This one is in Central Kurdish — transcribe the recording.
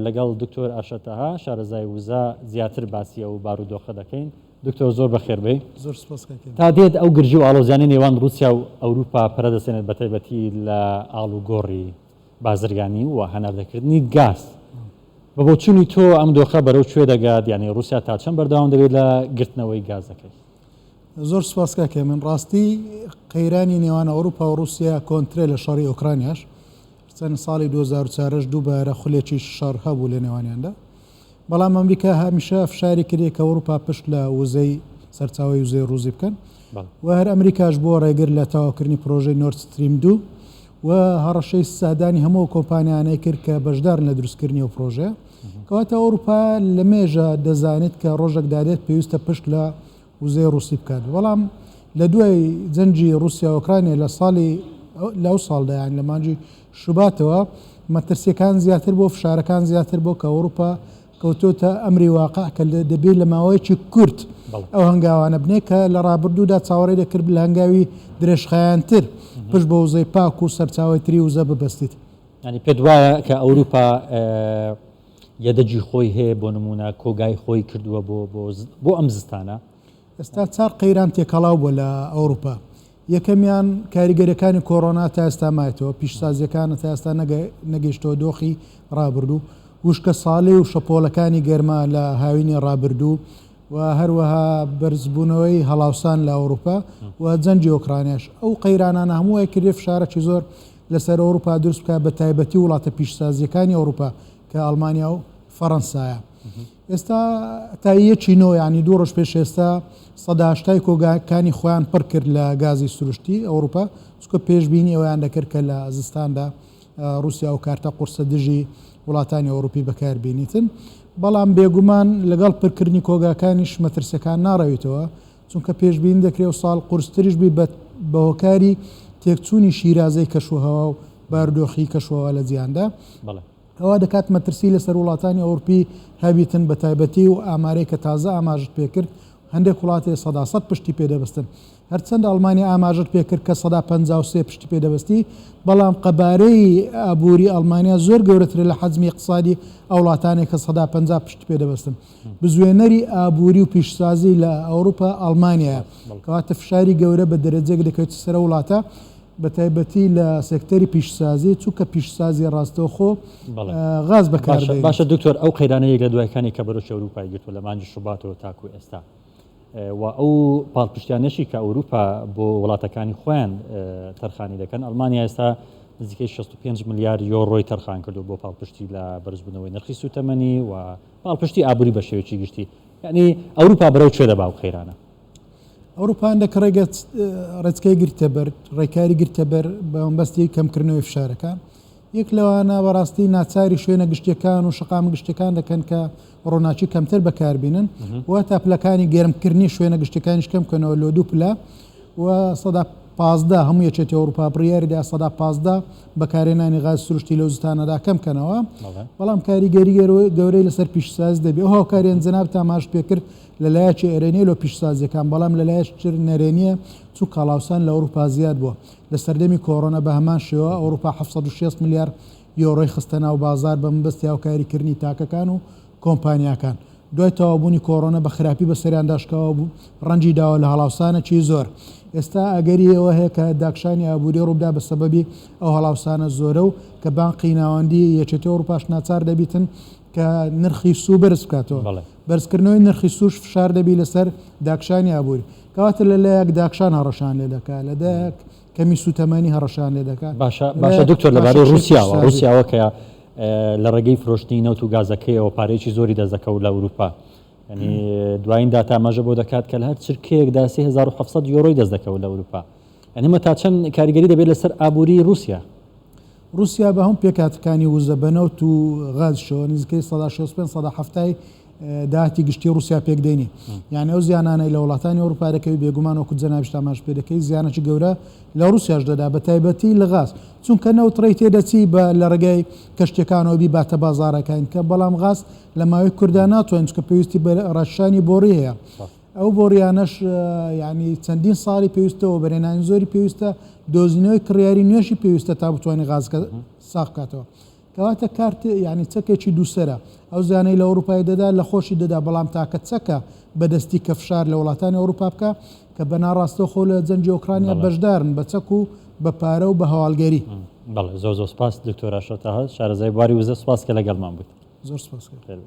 لەگەڵ دکتۆر ئەرشەد تەها شارەزای وزە زیاتر باسی ئەو بارودۆخە دەکەین. دکتۆر زۆر بەخێر بێی. زۆر سوپاس کاک هێمن. تا دێت ئەو گرژی و ئاڵۆزیانەی نێوان ڕووسیا و ئەوروپا پەرە دەسێنێت بەتایبەتی لە ئاڵوگۆڕی بازرگانی و هەناردەکردنی گاز. بە بۆچوونی تۆ ئەم دۆخە بەرەو کوێ دەگات یانی ڕووسیا تا چەند بەردەوام دەبێت لە گرتنەوەی گازەکەی؟ زۆر سوپاس کاک هێمن. ڕاستی قەیرانی نێوان ئەوروپا و ڕووسیا کۆنترە لە شەڕی ئۆکرانیاش. چەند ساڵی 2004 دووبارە خولێکی شەڕ هەبوو لە نێوانیاندا. بەڵام ئەمریکا هەمیشە فشاری کردی کە ئەوروپا پشت لە وزەی سەرچاوەی وزەی ڕووسی بکەن و هەر ئەمریکاش بۆ ڕێگر لە تەواوکردنی پرۆژەی نۆرد ستریم دوو و هەڕەشەی سزادانی هەموو کۆمپانیانەی کرد کە بەشدارن لە دروستکردنی ئەو پرۆژەیە. کەواتە ئەوروپا لە مێژە دەزانێت کە ڕۆژێک دادێت پێویستە پشت لە وزەی ڕووسی بکات بەڵام لە دوای جەنگی ڕووسیا ئۆکرانیا لە ساڵی لەو ساڵدا یان لە مانگی شوباتەوە مەترسیەکان زیاتر بۆ فشارەکان زیاتر بۆ کە ئەوروپا کەوتۆتە ئەمری واقع کە دەبێت لە ماوەیەکی کورت ئەو هەنگاوانە بنێ کە لە ڕابردوودا چاوەڕێ دەکرد لە هەنگاوی درێژخایەنتر پشت بە وزەی پاک و سەرچاوەی تری وزە ببەستیت. یانی پێت وایە کە ئەوروپا یەدەگی خۆی هەیە بۆ نموونە کۆگای خۆی کردووە بۆ بۆ ئەم زستانە؟ ئێستا چار قەیران تێکەڵاو بووە لە ئەوروپا. یەکەمیان کاریگەریەکانی کۆرۆنا تا ئێستا مایتەوە، پیشسازیەکانە تا ئێستا نەگەیشتەوە دۆخی ڕابردوو، وشکە ساڵی و شەپۆلەکانی گەرما لە هاوینی ڕابردوو و هەروەها بەرزبوونەوەی هەڵاوسان لە ئەوروپا و جەنگی ئۆکرانیاش. ئەو قەیرانانە هەموو وای کردیە فشارەکی زۆر لەسەر ئەوروپا دروست بکات بە تایبەتی وڵاتە پیشسازیەکانی ئەوروپا کە ئەڵمانیا و فەڕەنسایە. ئێستا تا یەکی نۆ یانی دوو ڕۆژ پێش ئێستا 180 کۆگاکانی خۆیان پڕ کرد لە گازی سروشتی ئەوروپا چونکە پێشبینی ئەویان دەکرد کە لە زستاندا رووسیا ئەو کارتە قورسە دژی وڵاتانی ئەوروپی بەکاربینیتن بەڵام بێگومان لەگەڵ پرکردنی کۆگاکانیش مەترسیەکان ناڕەویتەوە چونکە پێشبینی دەکرێت و ساڵ قورستریش بی بە هۆکاری تێکچوونی شیرازەی کەشوهەوا و بارودۆخی کەشوهەوا لە جیهاندا. ئەوا دەکات مەترسی لەسەر وڵاتانی ئەوروپی هەبیتن بە تایبەتی و ئامارەی کە تازە ئاماژت پێکرد هەندێک وڵات هەیە 100% پشتی پێ دەبەستن هەرچەندە ئەڵمانیا ئاماژەت پێکرد کە 53% پشتی پێ دەبەستی بەڵام قەبارەی ئابووری ئەڵمانیا زۆر گەورەترە لە حەجمی ئیقتسادی ئەو وڵاتانەی کە 50% پشتی پێ دەبەستن بزوێنەری ئابووری و پیشسازی لە ئەوروپا ئەڵمانیایە کەواتە فشاری گەورە بە دەرەجەیەک دەکەوێتە سەر ئەو وڵاتە بە تایبەتی لە سێکتەری پیشسازی چونکە پیشسازی ڕاستەوخۆ غاز بەکار دێنێت. باشە دکتۆر ئەو قەیرانە یەک لە دوایەکانی کە بەرۆکی ئەوروپای گرتووە لە مانگی شوباتەوە تاکو ئێستا و ئەو پاڵپشتیانەشی کە ئەوروپا بۆ وڵاتەکانی خۆیان تەرخانی دەکەن ئەڵمانیا ئێستا نزیکەی 65 ملیار یۆرۆی تەرخان کردو بۆ پاڵپشتی لە بەرزبوونەوەی نرخی سوتەمەنی و پاڵپشتی ئابووری بە شێوەیەکی گشتی یعنی ئەوروپا بەرەو کوێ دەبا و قەیرانە؟ ئەوروپا هەندێک ڕێگە ڕێچکەی گرتە بەر، ڕێکاری گرتە بەر بە مەبەستی کەمکردنەوەی فشارەکان. یەک لەوانە بەڕاستی ناچاری شوێنە گشتیەکان و شەقامە گشتیەکان دەکەن کە ڕۆناکی کەمتر بەکاربینن و تا پلەکانی گەرمکردنی شوێنە گشتیەکانیش کەم بکەنەوە لۆ دوو پلە و 15% هەموو یەکێتی ئەوروپا بڕیاری دا 15% بەکارهێنانی غاز سروشتی لەو زستانەدا کەم کەنەوە بەڵام کاریگەری گەورەی لەسەر پیشساز دەبێت ئەو هاوکاریان جەنابتان ئاماژەت پێکرد لە لایەکی ئەرێنیە لۆ پیشسازیەکان بەڵام لە لایەکی تر نەرێنیە چونکە هەڵاوسان لە ئەوروپا زیاد بووە لە سەردەمی کۆرۆنا بە هەمان شێوە ئەوروپا 760 ملیار یۆرۆی خستە ناو بازار بە مەبەستی هاوکاری کردنی تاکەکان و کۆمپانیاکان دوای تەواوبوونی کۆرۆنا بە خراپی بەسەریاندا شکاوە بوو ڕەنجی داوە لە هەڵاوسانێکی زۆر ئێستا ئەگەری ئەوە هەیە کە داکشانی ئابووری ڕووبدا بە سەبەبی ئەو هەڵاوسانە زۆرە و کە بانقی ناوەندی یەکێتی ئەوروپاش ناچار دەبیتن کە نرخی سوو بەرز بکاتەوە. بەرزکردنەوەی نرخی سووش فشار دەبی لەسەر داکشانی ئابووری. کەواتە لە لایەک داکشان هەڕەشان لێ دەکا، لە دایەک کەمی سووتەمەنی هەڕەشان لێ دەکا. باشە باشە دکتۆر لەبارەی ڕووسیاوە ڕووسیاوە کە لە ڕێگەی فرۆشتنی نەوت و گازەکەیەوە پارەیەکی زۆری دەست دەکەوت لە ئەوروپا یعنی دوایین داتا ئاماژە بۆ دەکات کە لە هەر چرکەیەکدا 3700 یۆرۆی دەست دەکەوت لە ئەوروپا یعنی ئەمە تا چەند کاریگەری دەبێت لەسەر ئابووری ڕووسیا؟ ڕووسیا بە هەموو پێکهاتەکانی وزە بە نەوت و غازشەوە نزیکەی 65% 70% داهاتی گشتی ڕووسیا پێکدێنی. یانی ئەو زیانانەی لە وڵاتانی ئەوروپا دەکەوی بێگومان وەکو جەنابیشت ئاماژە پێ دەکەی زیانێکی گەورە لە ڕووسیاش دەدا بە تایبەتی لە غاز چونکە نەوت ڕێی تێدەچی بە لە ڕێگای کەشتیەکانەوە بیباتە بازاڕەکان کە بەڵام غاز لە ماوەی کوردا ناتوانین چونکە پێویستی بە ڕاکشانی بۆڕی هەیە. ئەو بۆڕیانەش یانی چەندین ساڵی پێویستە، وەبەرهێنانی زۆری پێویستە، دۆزینەوەی کڕیاری نوێشی پێویستە تا بتوانێت غازەکە ساغ بکاتەوە. کەواتە کارت یانی چەکێکی دووسەرە. ئەو زیانەی لە ئەوروپای دەدا لە خۆشی دەدا بەڵام تاکە چەکە بە دەستی کە فشار لە وڵاتانی ئەوروپا بکا کە بە ناڕاستەوخۆ لە جەنگی ئۆکرانیا بەشدارن بە چەک و بە پارە و بە هەواڵگەری. بەڵێ زۆر زۆر سپاس دکتۆر ئەشرەف تاها شارەزای بواری وزە سپاس کە لەگەڵمان بوویت. زۆر سپاس کاک.